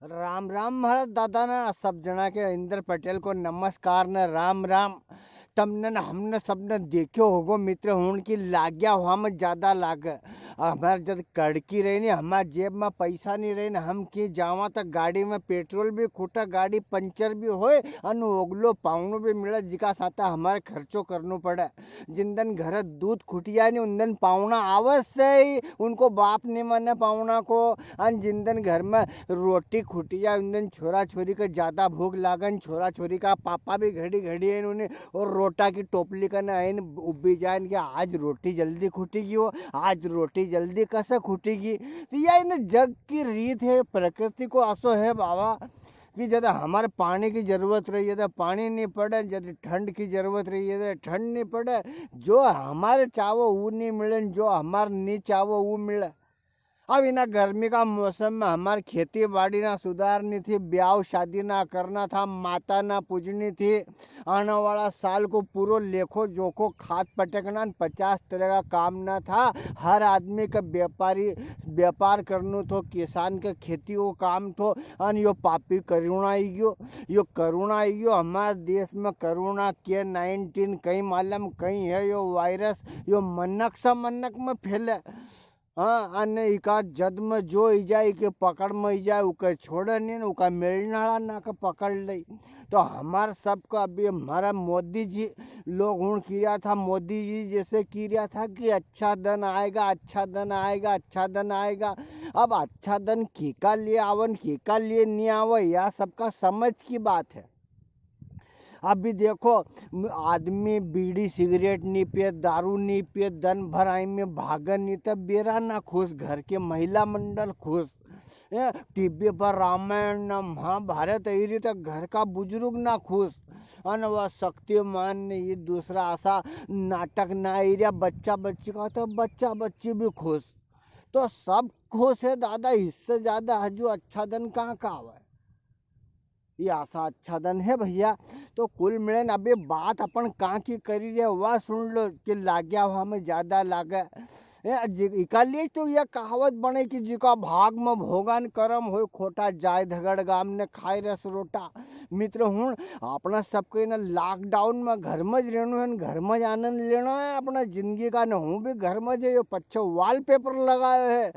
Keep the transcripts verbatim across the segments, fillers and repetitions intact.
राम राम महाराज दादा ना, सब जना के इंद्र पटेल को नमस्कार न राम राम। तमने न हमने सबने देख्यो होगो मित्र हुण की लाग्या हुआ में ज्यादा लागे। हमारे जद कड़की रही नी, हमारे जेब में पैसा नी रही नी, हम की जावा तो गाड़ी में पेट्रोल भी खूटा, गाड़ी पंचर भी होए, अन ओगलो पावणो भी मिले, जिका साथे हमारे खर्चो करनो पड़े। जिन दन घर दूध खुटिया नी, उन दन पावणा आवस से ही, उनको बाप नी माने पावणा को। अन जिन दन घर में रोटी खुटिया, उन दन छोरा छोरी के ज्यादा भूख लागन, छोरा छोरी का पापा भी घड़ी घड़ी है उन्हें और रोटा की टोपली कने आइन उब्बी जाए कि आज रोटी जल्दी खुटी गई हो, आज रोटी जल्दी कसे खुटी गई। तो यह इन जग की रीत है, प्रकृति को असो है बाबा, कि जद हमारे पानी की जरूरत रही है तो पानी नी पड़े, जद ठंड की जरूरत रही है तो ठंड नी पड़े। जो हमारे चावो वो नी मिले, जो हमारे नी चावो वो मिले। अब इना गर्मी का मौसम में हमारे खेती बाड़ी ना सुधारनी थी, ब्याव शादी ना करना था, माता ना पूजनी थी, आने वाला साल को पूरो लेखो जोखो, खाद पटकना न पचास तरह का काम ना था। हर आदमी का व्यापारी, व्यापार करनो थो, किसान के खेती को काम थो। अन यो पापी करोना आई गयो, यो करोना आई गयो। हमारे देश में करोना के नाइनटीन कई मालूम कई है यो वायरस, यो मनक से मनक में फैले। हाँ, अने इका जद में जो ई जाए, इके पकड़ में ई जाए, उके छोड़े नी, उका मिलने वाला ना के पकड़ ले। तो हमार सबका अभी हमारा मोदी जी, लोग हुण की रिया था, मोदी जी जैसे की रिया था कि अच्छा दिन आएगा, अच्छा दिन आएगा, अच्छा दिन आएगा। अब अच्छा दिन कीका लिए आवन, कीका लिए नी आवे, या सबका समझ की बात है। अभी देखो, म-, आदमी बीड़ी सिगरेट नी पिए, दारू नी पिए, दन भर आई में भागे नी, तो बेरा ना खुश, घर के महिला मंडल खुश। ए, टीवी पर रामायण न महाभारत आई री, तो घर का बुजुर्ग ना खुश। अन वह शक्तिमान ने ये दूसरा असा नाटक ना आई रिया, बच्चा बच्ची का, तो बच्चा बच्ची भी खुश। तो सब खुश है दादा, इससे ज्यादा हजू अच्छा दिन कहाँ का आवे? ये असा अच्छा दिन है भैया। तो कुल मिलन अभी बात अपन कां की करी रे, वा सुन लो कि लाग्या हुआ में ज्यादा लागे। ए, जि-, इका लिए तो ये कहावत बने कि जिका भाग में भोगान करम होय खोटा, जाय धगड़ गाम ने खाय रस रोटा। मित्र हुण, अपना सबके ना lockdown में घर में ज रहनो है, घर में ज आनंद लेना है अपना जिंदगी का। न हूँ भी घर में ज, यो पच्छे wallpaper लगायो है।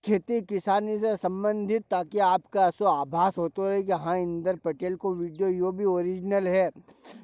खेती किसानी से संबंधित, ताकि आपका असो आभास होतो रहे कि हाँ, इंदर पटेल को video यो भी original है।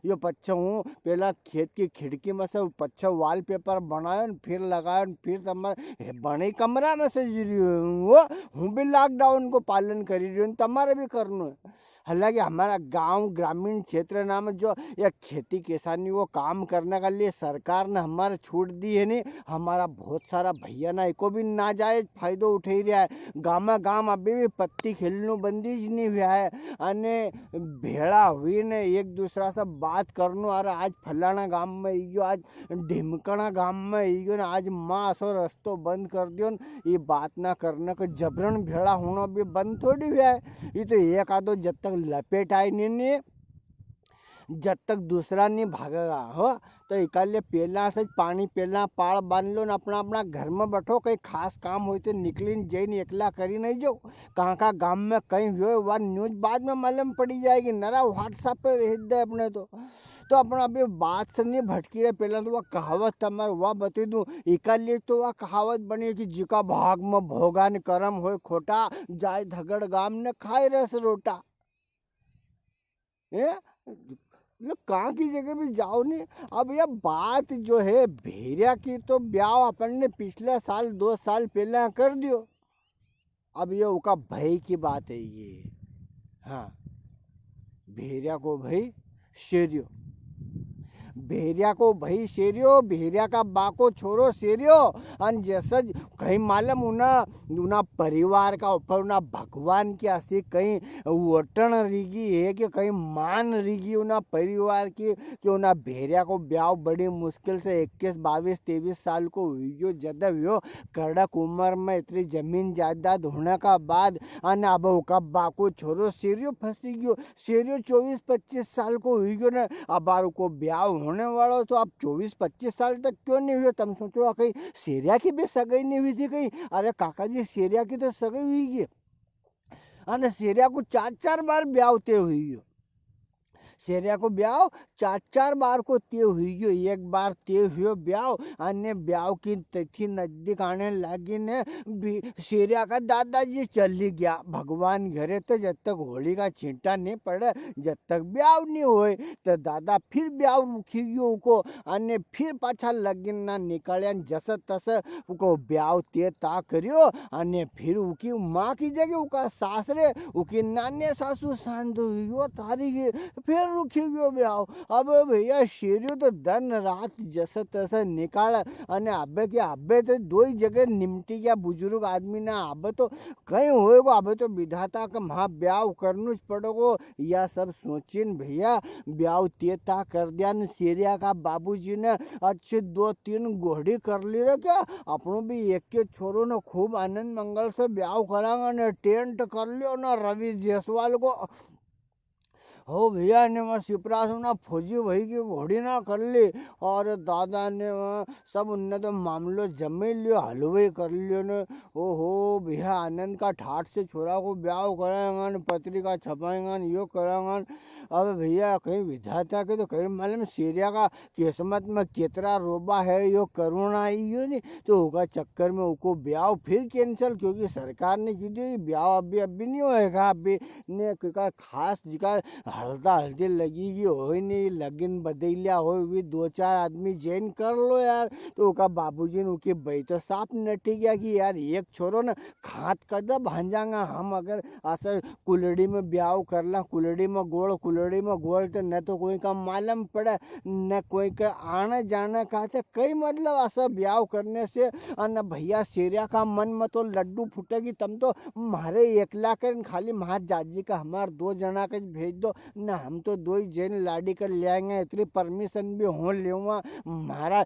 यो पच्छे हूँ पेला खेत की खिड़की में से पच्छे wallpaper बनायो न फिर लगायो न फिर तमारे, हे, बने कमरा में से जी रियो हूँ, वो हूँ भी lockdown को पालन करी रियो हूँ, तमारे भी करनो है। हालांकि हमारा गांव ग्रामीण क्षेत्र ना में जो या खेती किसानी वो काम करने के लिए सरकार ने हमारे छूट दी है नी, हमारा बहुत सारा भैया ना इको भी नाजायज फायदो उठाई रिया है। गामा गाम अभी भी पत्ती खेलनो बंदी ज नी हुआ है। अने भेळा हुई ने एक दूसरा से बात करनो, अरे आज फलाना गाम में इयो, आज ढिमकणा गाम में इयो ने, आज माँ असो रस्तो बंद कर दियो ने, ये बात ना करने को जबरन भेळा होनो भी बंद थोड़ी हुआ है। ये तो एक आधो जब तक लपेट आई नी, नी, जब तक दूसरा नी भागेगा, हो, तो इकाले पेला से ज पानी पेला पाळ बांध लो न अपना, अपना घर में बैठो, कई खास काम होय तो निकली न जई न एकला करी नी जाओ। कां का गाम में कई हुयो, वा news बाद में मालूम पड़ी जाएगी, नरा WhatsApp पे भेज दे अपने तो। तो अपना अभी बात से नी भटकी रहे, पेला तो वा कहावत तमारे वा बता दूं, इकाले तो वा कहावत बनी कि जिका भाग में भोगा न करम होय खोटा, जाय धगड़ गाम ने खाय रस रोटा। हैं? मतलब, कां की जगह भी जाओ नी। अब ये बात जो है भेरिया की, तो ब्याव अपन ने पिछला साल, दो साल पेला कर दियो। अब ये उका भाई की बात है ये। हाँ, भेरिया को भाई शेरियो, भेरिया को भाई शेरियो, भेरिया का बा को छोरो शेरियो। अन जैसे ज-, कई मालूम उना, उना परिवार का ऊपर उना भगवान की असी कई वोटन रीगी है कि कई मान रीगी उना परिवार की, कि उना भेरिया को ब्याव बड़ी मुश्किल से इक्कीस, बाईस, तेईस साल को हुई गयो, जद हुयो, कड़क उम्र में इतनी जमीन जायदाद होने का बाद, अन अब उका बा को छोरो शेरियो फंसी गयो, शेरियो चौबीस पच्चीस साल को हुई गयो ने, अबार उको ब्याव होने वालो, तो अब चौबीस पच्चीस साल तक क्यों नी हुयो? तम सोचो, आ कई शेरिया की भी सगाई नी हुई थी कई? अरे काका जी, शेरिया की तो सगाई हुई गई। अने शेरिया को चार चार बार ब्याव ते हुई गयो। शेरिया को ब्याव चार चार बार को ते हुई गयो। एक बार ते हुयो ब्याव, अने ब्याव की तिथि नजदीक आने लागी ने भी शेरिया का दादाजी चली गया भगवान घरे। तो जब तक होली का छींटा नी पड़े, जब तक ब्याव नी होए, तो दादा फिर ब्याव रुकी गयो उको, अने फिर पाछा लगिन ना निकालिया, जस तस उको ब्याव ते ता करियो, अने फिर उकी माँ की जगह उका सासरे, उकी नाने सासू सांत हुई गयो, तारी के फिर रुकी गयो ब्याव। अब भैया शेरियो तो दन रात जस तस निकाल, अने अबे के अबे तो दो ही जगह निमटी गया बुजुर्ग आदमी ना, अबे तो कई होएगो, अबे तो विधाता का म्हा ब्याव करनु ज पड़ेगो। या सब सोचिन भैया ब्याव ते ता कर दिया न शेरिया का बाबूजी ने अच्छी दो तीन घोड़ी कर ली रे क्या? अपनो भी एक के छोरो ने खूब आनंद मंगल से ब्याव करांगा ने टेंट कर लियो ना रवि जायसवाल को। हो भैया ने वहाँ सिपरास ना फौजी भाई की घोड़ी ना कर ली और दादा ने वहाँ सब उनने तो मामलो जमे लियो, हलवो ही कर लियो ने। ओहो भैया, आनंद का ठाट से छोरा को ब्याव कराएंगा ने, पत्रिका छपाएंगा ने, यो कराएंगा ने। अब भैया, कई विधाता के तो कई मालूम, शेरिया का किस्मत में कितरा रोबा है, यो करुणा आई यो नी, तो उका चक्कर में उको ब्याव फिर cancel, क्योंकि सरकार ने की दियो, ब्याव अभी, अभी नी होएगा, अभी ने का खास जिका हल्दा हल्दी लगी गई होय ने, लगिन बदलिया होय, वी दो चार आदमी जैन कर लो यार। तो उका बाबूजी ने उकी बई तो साफ नटी गया कि यार, एक छोरो न खात कद भांजांगा हम, अगर असा कुलड़ी में ब्याव कर ला, कुलड़ी में गोल, कुलड़ी में गोल, तो न तो कोई का मालूम पड़े, न कोई के आने जाने का, तो कई मतलब असा ब्याव करने से। अन भैया शेरिया का मन में तो लड्डू फूटेगी, तम तो म्हारे एकला के न खाली म्हार जाजी का हमार दो जना के भेज दो, न हम तो दो ही जैन लाड़ी के ले आएंगे, इतनी permission भी हो लेवा। म्हारा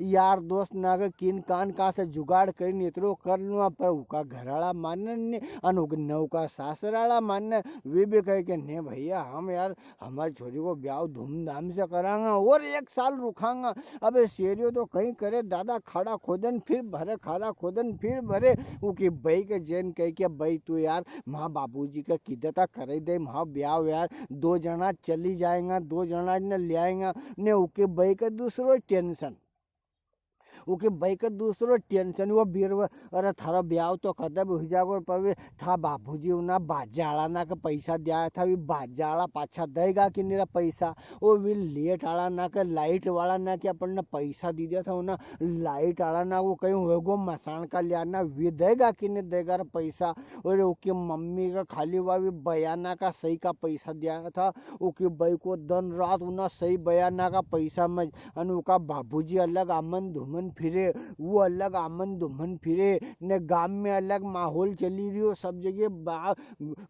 यार दोस्त ना के किन कान का से जुगाड़ करीन इतरो कर लूँगा, पर उका घराला माने नी, अन उक-, न उका सासराला माने। वे भी कहे कि नी भैया, हम यार, हमारी छोरी को ब्याव धूमधाम से करांगा और एक साल रुकांगा। अबे शेरियो तो कई करे दादा, खाड़ा खोदन फिर भरे, खाड़ा खोदन फिर भरे। उकी बई के जैन कह के, "बई तू यार म्हा बाबूजी का किदे ता करे दे, म्हा ब्याव यार, दो जना चली जाएंगा, दो जना ने ले आएंगा।" ने उकी बई के दूसरो tension, उकी बई के दूसरो tension, वो बीर, "अरे थारो ब्याव तो कदे भी हुई जागो, पर वे था बाबूजी उना बाजा आला ना के पैसा दिया था, वे बाजा आला पाछा देगा कि नी रे पैसा?" ओ वी लेट आला ना के, लाइट वाला ना के अपन ने पैसा दी दिया था, उना लाइट आला ना को कई होएगो मसान का लिया ना, वी देगा कि नी देगा रे पैसा? और उकी मम्मी का खाली वा वी बयाना का सही का पैसा दिया था, उकी बई को दन रात उना सही बयाना का पैसा में, अन उका बाबूजी अलग आमन धूमन फिरे, वो अलग आमन धूमन फिरे, ने गाम में अलग माहौल चली रियो, सब जगह बा-,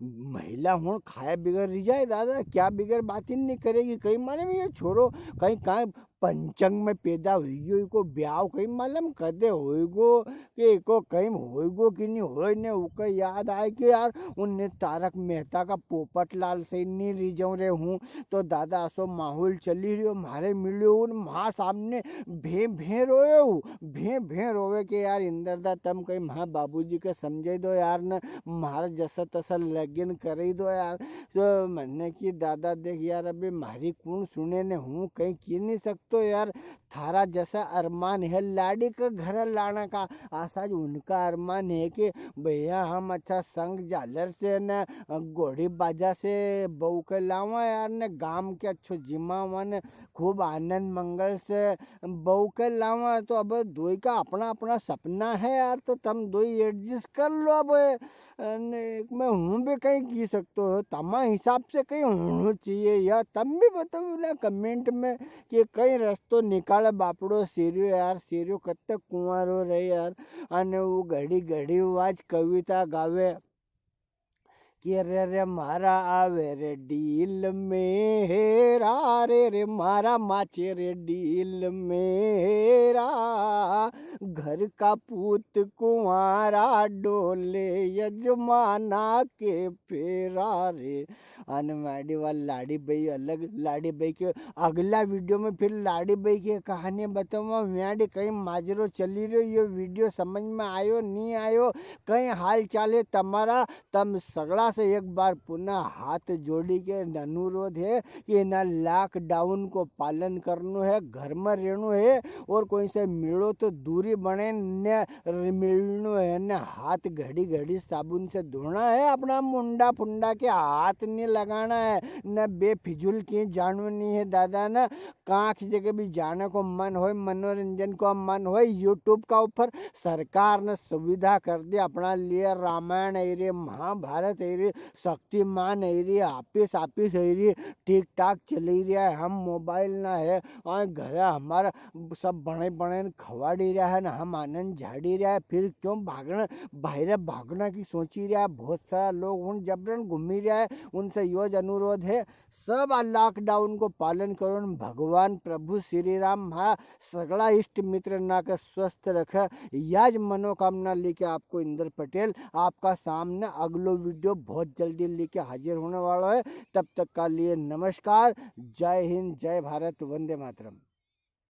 महिला होण खाए बिगर रह जाए दादा, क्या बिगर बात ही नी करेगी। कई मालूम ये छोरो कई, कई पंचंग में पैदा हुई गयो, इको ब्याव कई मालूम कदे होएगो, कि इको कई होएगो कि नी होए। ने उके याद आए कि यार, उन्हें तारक मेहता का पोपटलाल से नी रह जाऊं रे हूँ। तो दादा, असो माहौल चली रियो, म्हारे मिल्यो, उन म्हा सामने भें भें रोयो, भें भें रोवे के, "यार इंदर दा, तम कई म्हा बाबूजी के समझाई दो यार, ने म्हारे जसा तसा लगिन कराई दो यार।" तो मन्ने की, "दादा देख यार, अबे म्हारी कुण सुने ने, हूँ कई की नी सकतो यार, थारा जसा अरमान है लाड़ी के घर लाने का, असा ज उनका अरमान है कि भैया हम अच्छा संग झालर से ने घोड़ी बाजा से बहू के लावा यार, ने गाम के अच्छो जिमावा ने खूब आनंद मंगल से बहू के लावा।" तो अब दोई का अपना अपना सपना है यार, तो तम दोई adjust कर लो। अब अने मैं हूँ भी कई की सकतो हो, तमा हिसाब से कई होनो चाहिए यार। तम भी बताओ ना comment में कि कई रस्तो निकाले बापड़ो शेरियो यार, शेरियो कब तक कुंवारो रहे यार। अने वो घड़ी घड़ी वाज कविता गावे कि "रे रे म्हारा आवे रे डील में हेरा, रे रे म्हारा माचे रे डील में हेरा, घर का पूत कुंवारा डोले यजमाना के फेरा रे।" अन माड़ी वा लाड़ी बई अलग, लाड़ी बई के अगला video में फिर लाड़ी बई की कहानी बताऊंगा। म्याड़ी कई माजरो चली रह्यो, यो video समझ में आयो, नी आयो, कई हाल चाल है तमारा, तम सगळा से एक बार पुनः हाथ जोड़ी के अनुरोध है कि इना lockdown को पालन करनो है, घर में रहनो है और कोई से मिलो तो दूरी बने ने मिलनो है, ने हाथ घड़ी घड़ी साबुन से धोना है, अपना मुंडा फुंडा के हाथ नहीं लगाना है, ने बेफिजूल की जानो नहीं है दादा ना। कांक जगह भी जाने को मन होय, मनोरंजन को मन होय, YouTube का ऊपर सरकार ने सुविधा कर दी अपना लिए। रामायण है रे, महाभारत है रे, शक्तिमान है रे, आपिस आपिस है रे, ठीक ठाक चली रहा है। हम मोबाइल ना है और घर हमारा सब बने बने खवाड़ी रहा है ना, हम आनंद झाड़ी रहा है। फिर क्यों भागना, बाहर भागना की सोची रहा है। बहुत सारा लोग उन जबरन घूमी रहा है, उनसे यो ज अनुरोध है, सब आ lockdown को पालन करो न भगवान प्रभु श्री राम म्हारा सगला इष्ट मित्र ना के स्वस्थ रखे। या ज मनोकामना लेके आपको इंद्र पटेल आपका सामने अगलो video बहुत जल्दी लेके हाजिर होने वाला है। तब तक का लिए नमस्कार, जय हिंद, जय भारत, वंदे मातरम।